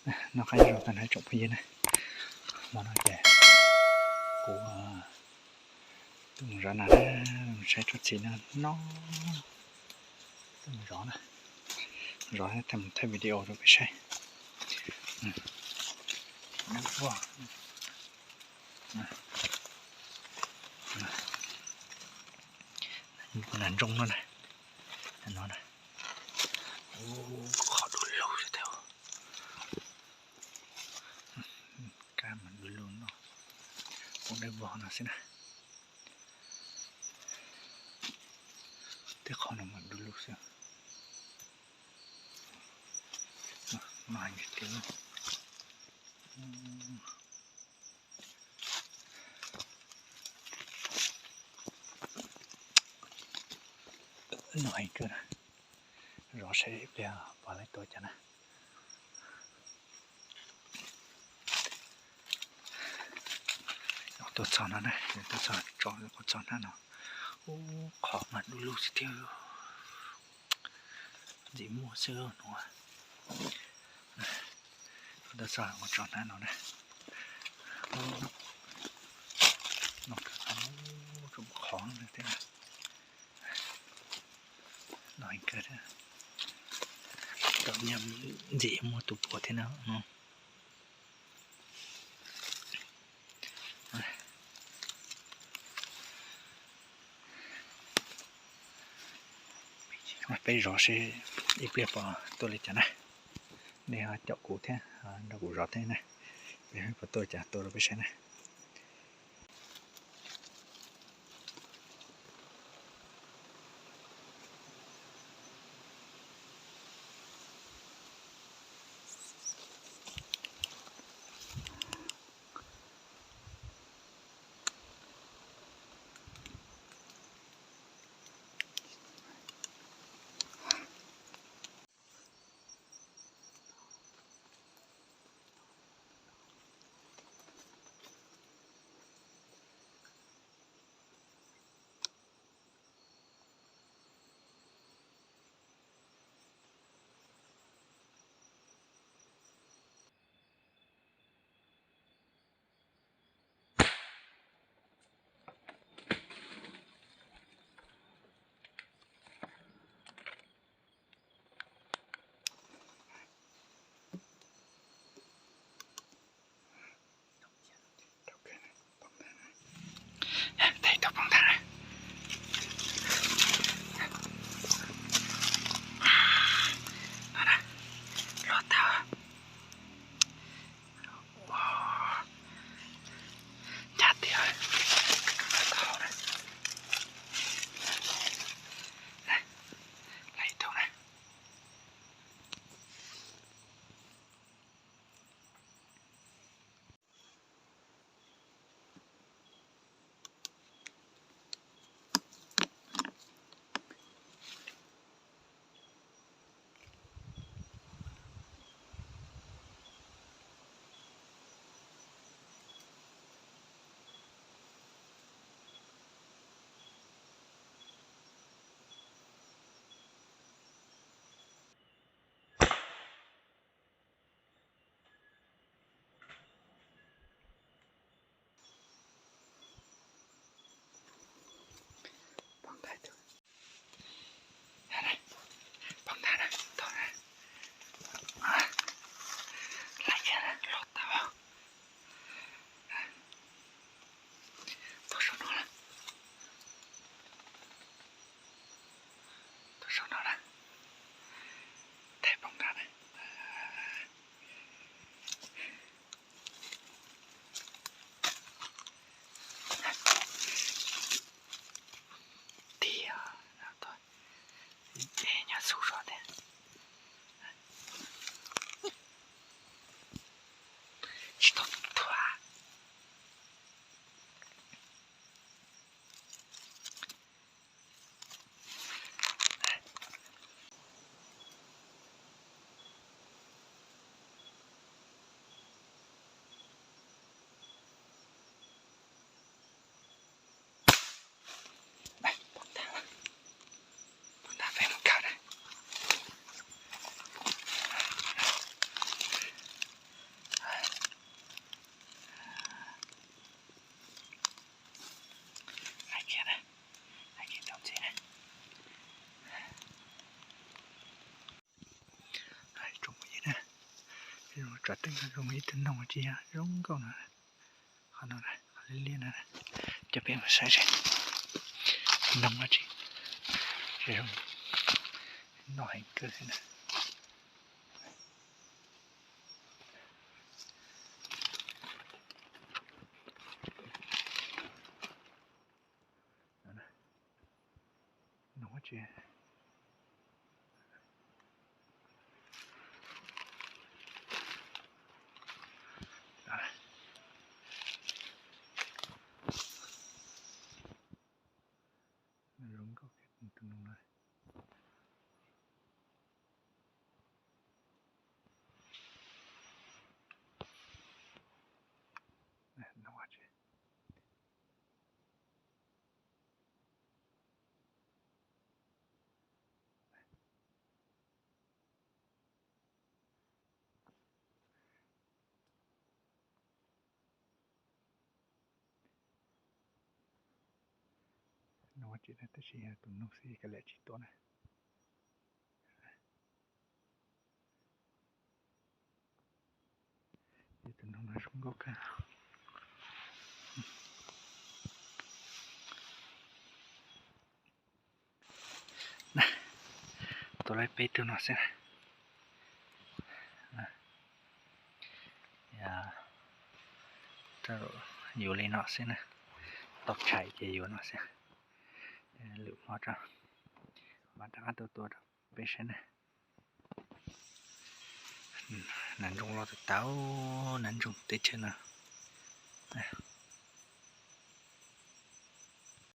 Noj qab nyob zoo tag nrho tsoom phooj ywg na. Hmo no ces kuv tuaj mus zov nas na, saib tsob txiv no no. Tuaj mus zov na, zov thaij video rau peb saib. Nas ntsoog no na, no na. Qhov du lug tiag. Kab mas du lug no, poob dawb vog no xwb na. Tej qhov no mas du lug xwb. No heev tiag. No heev kawg na. Zov seb ib pliag pom leej tua cas na. Tuaj txog no na, tuaj txog tso kuv txog hnab no. Ub, qhov mas du lug tiag tiag. Ntxim muaj xwb no. Tuaj txog kuv tso hnab no na. No kawg, qhov no thiab. No heev kawg thiab. Tau nyiaj ntxim muaj tus puav thiab na. Peb zov seb ib pliag pom tuaj li cas na. Nej ho caum kuv thiab, nrog kuv zov thiab na. Peb pom tuaj li cas tua rau peb saib na. Tom tej no zoo ib tug noog tsis yog zoo nkauj no, qhov no, qhov liab liab no, coj peb mus saib seb noog dab tsi, zoo, noj heev kawg na. Noog dab tsi? Zoo nkauj kiag tus noog no. Noog dab tsi? Noog dab tsi na, tab sis yog tus noog xwb kav liam tsis tuaj na. Tus noog no zoo nkauj kawg. Tua lawm peb tug no xwb. Yuav li no xwb na, tau tshais ces yuav no xwb. Lwm hmo mam rov qab tuaj tua rau peb saib na. Nas ntsoog los tas tas, nas ntsoog teb chaws no.